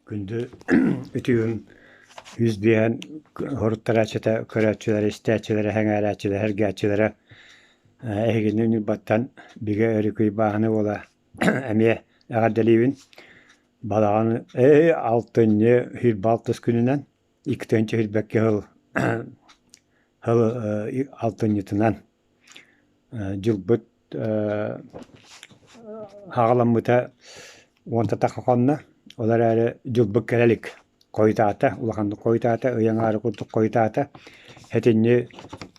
Күндү үтүөм үс биэһэн хоруттарааччыта, көрөөччүлэрэ, истээччилэрэ, сэҥээрээччилэрэ, сэргээччилэрэ эһигини Ньурбаттан Бигэ Өрүкүй Бааһына уола эмиэ эҕэрдэлиибин. Балаҕан алтынньы 26 күнүнэн 2 сүүрбэккэ сыл сыл алтынньытынан дьылбыт Аҕаламмыта уонта тахха хонно, ол эрээри дьылбыт кэлэ илик, хойутаата, улаханнык хойутаата, ый аҥаара курдук хойутаата. Сэтинньи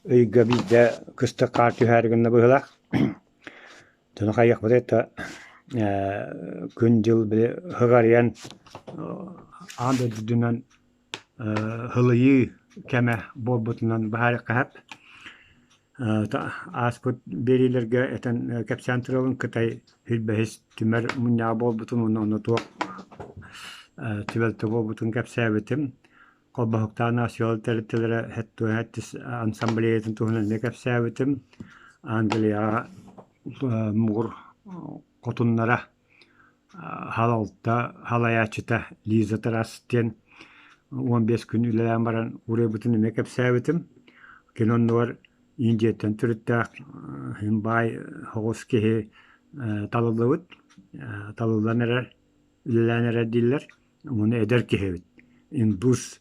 ыйга биирдэ кыстык хаар түһээри гынна быһыылаах. Дьону хайыахпытый да күн-дьыл били ыһыҕарыйан аан дойду үрдүнэн Һылыйыы кэмэ буолбутунан быһаарыахха сөп. Ааспыт биэриилэргэ этэн кэпсээн турабын Кытай сүүрбэһис түмэр мунньаҕа буолбутун уонна онно туох түбэлтэ буолбутун кэпсээбитим. Холбоһуктаах нациялар тэрилтэлэрэ сэттиэн ассамблеятын туһунан эмиэ кэпсээбитим. Англияҕа муҥур хотуннара Салалта салайааччыта Лиза Тарас диэн 15 күн үлэлээн баран уруйбутун эмиэ кэпсээбитим. Кини оннугар Индияттан төрүттээх баай соҕус киһи талыллыбыт, талыллан эрэр, үлэлээн эрэр дииллэр. Уонна эдэр киһи эбит. Индус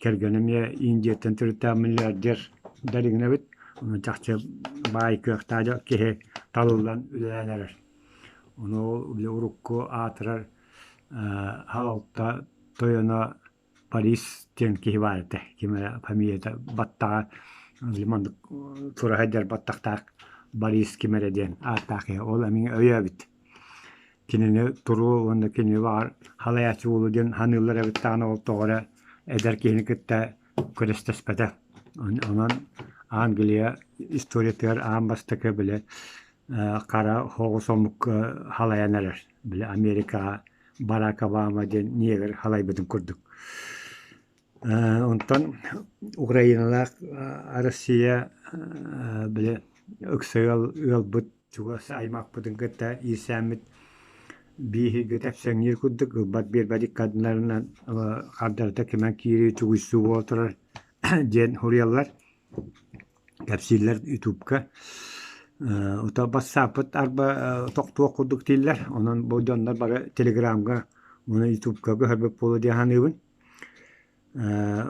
Кэргэнэ эмиэ Индияттан төрүттээх миллиардер Даригина эбит, онон чахчы баай кыахтаах киһи талыллан үлэлээн эрэр. Ону ол били урукку аатырар салалта тойоно Борис диэн киһи баар этэ, ким эрэ фамилията баттаҕа били маннык тура сылдьар баттахтаах Борис ким эрэ диэн ааттаах киһи, ол эмиэ өйөөбүт. Кинини туруо уонна кини баҕар халайааччы буолуо диэн саныыллар эбит даҕаны ол тоҕо эрэ эдэр киһини кытта күрэстэспэтэ. Онон Англия историятыгар аан бастакы били хара соҕус омук халайан эрэр. Били Америкаҕа Барак Обама диэн негр халайбытын курдук. Онтон Украиналаах Россия били ыкса ыал ыалбыт чугас аймахпытын кытта иирсээммит бииһиргэ тэпсэҥниир курдук ылбат биэрбэт иккардыларынан хардарыта кимэн киирии чугуйсуу буола турар диэн суруйаллар, кэпсииллэр ютубка. Ото бассааппыт арба тохтуох курдук дииллэр, онон бу дьоннор бары телеграмҥа уонна ютубка көһөрбүт буолуо дии саныыбын.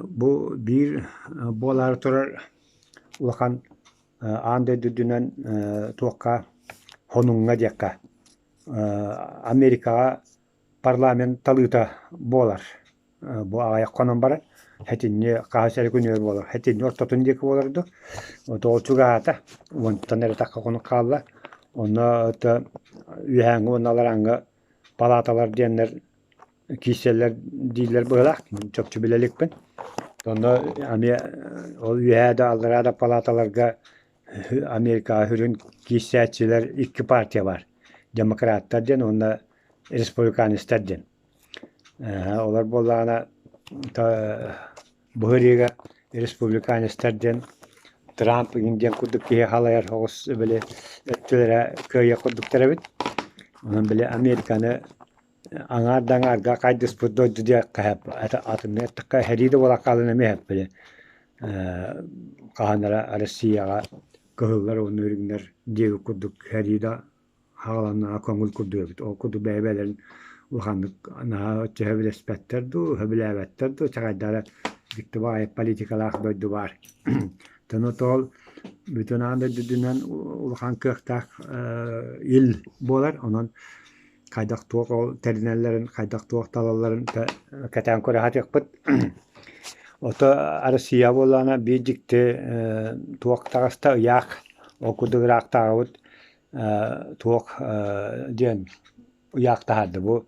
Бу биир буолаары турар улахан аан дойду үрдүнэн туохха хонуҥҥа диэххэ Америкаҕа парламент талыыта буолар. Бу аҕыйах хонон баран сэтинньи хаһыс эрэ күнүгэр буолар. Сэтинньи ортотун диэки буолар дуу. Ол чугаһаата. Уонтан эрэ тахха хонук хаалла. Онно үөһээҥҥи уонна аларааҥҥы палаталар диэннэр киирсэллэр дииллэр быһыылаах, чопчу билэ иликпин. Онно эмиэ ол үөһээ да аллараа да палаталарга Америкаҕа сүрүн киирсээччилэр икки партия баар: демократтар диэн уонна республиканецтар диэн. Олор буоллаҕына бу сырыыга республиканецтар диэн Трамп игин диэн курдук киһи халайар соҕус били өттүлэрэ кыайыах курдуктар эбит. Онон били Американы Аҥаар да аҥаарга хайдыспыт дойду диэххэ сөп, атыннык эттэххэ сэрии да буолан хаалан эмиэ сөп били хаһан эрэ Россияҕа кыһыллар уонна үрүҥнэр диэбит курдук сэрии да хааланнаҕа көҥүл курдук эбит. Ол курдук бэйэ-бэйэлэрин улаханнык наһаа оччо сөбүлэспэттэр дуу, сөбүлээбэттэр дуу, чаҕайдара дьикти баҕайы политикалаах дойду баар. Ону ол бүтүн аан дойду үрдүнэн улахан кыахтаах ил буолар, онон хайдах туох ол тэринэллэрин, хайдах туох талалларын кэтээн көрө сатыахпыт. Ото Россия буоллаҕына биир дьикти туох таҕыста ыйаах ол курдук ыраахтааҕыбыт туох диэн ыйаах таһаарда. Бу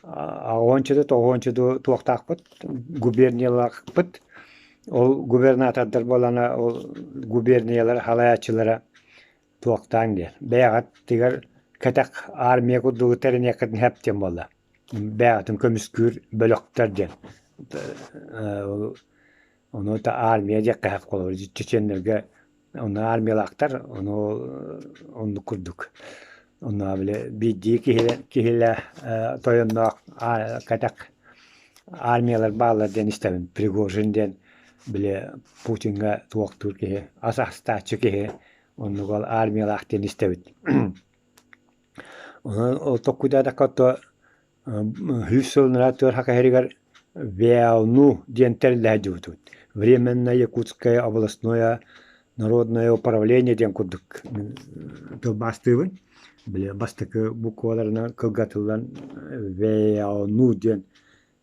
аҕыончуду тоҕуончуду туохтаахпыт губерниялаахпыт. Ол губернатордар буоллаҕына ол губерниялар салайааччылара Туохтааҥ диэн, бэйэҕитигэр кэтэх армия курдугу тэриниэххитин сөп диэн буолла. Бэйэҕитин көмүскүүр бөлөхтөр диэн. Ону армия диэххэ сөп холобур чеченнэргэ онно армиялаахтар, ону оннук курдук. Онно били биирдии киһи киһилээх тойонноох кэтэх. армиялар бааллар диэн истэбин. Пригожин диэн били Путиҥҥа туохтуур киһи, ас астааччы киһи, оннук ол армиялаах диэн истэбит. Онон ол толкуйдаатахха то 100 сыл анараа Саха сиригэр ВЯНУ диэн тэриллэ сылдьыбытыбыт. Временное Якутское областное народное управление диэн курдук тылбаастыыбын. Били бастакы букваларынан кылгатыллан ВЯНУ диэн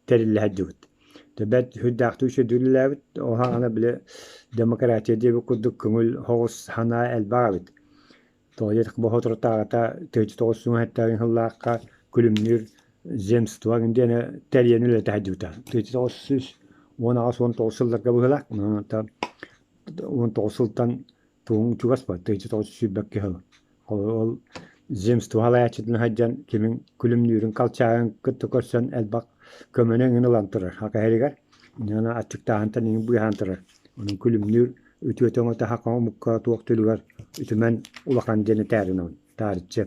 тэриллэ сылдьыбыт. Бэрт сүрдээхтик үчүгэйдик Ол саҕана били демократия диэбит курдук көҥүл соҕус санаа элбэх эбит. Тоҕо диэтэххэ, бу соторутааҕыта 1997 сыллаахха Күлүмнүүр земство диэни тэрийэн үлэлэтэ сылдьыбыта. 1918-19 сылларга быһыылаах. 19 сылтан тугуҥ чугас ба 1922 сыл. Ол земство салайааччытын сылдьан кимин Күлүмнүүрүн Колчагын кытта көрсөн элбэх көмөнү эҥин ылан турар. Хакаһырыгар Аны аччыктааһынтан иҥин быыһаан турар. Онон Күлүмнүүр үтүөтэ өҥөтө саха омукка туох түлүгэр үтүмэн улахан диэн этээрин таарыччы.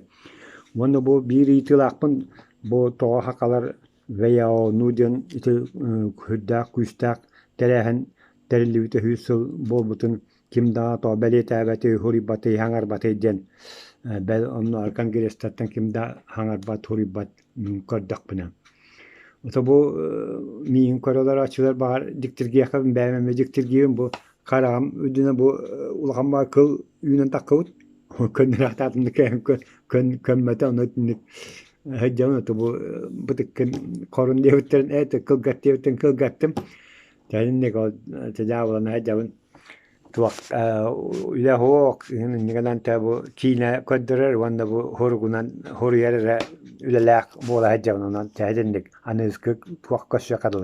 Уонна бу биир ыйытыылаахпын бу тоҕо сахалар ВЯОНУ диэн ити сүрдээх күүстээх тэрээһин тэриллибитэ 100 сыл буолбутун ким даҕаны тоҕо бэлиэтээбэтий, суруйбатый, хаҥарбатый диэн бэл онно конгресстартан ким да хаҥарбат, суруйбат көрдөхпүнэ. Ото бу миигин көрө олорооччулар баҕар дьиктиргиэххэ бэйэм эмиэ дьиктиргиибин бу хараҕым үрдүнэн бу улахан баҕа кыл үүнэн таххыбыт көннөрөөхтаатым да көммөтө ону итинник сылдьабын ото бу бытыккын хорун диэбиттэрин ээ кылгат диэбиттэрин кылгаттым Тэһинник ол дьаабылана сылдьабын туох үлэ суох иннигинэн тэ бу киинэ көрдөрөр уонна бу хоругунан хоруйар эрэ үлэлээх буола сылдьабын онон тэһитинник аныгыскы туох көрсүөххэ дылы.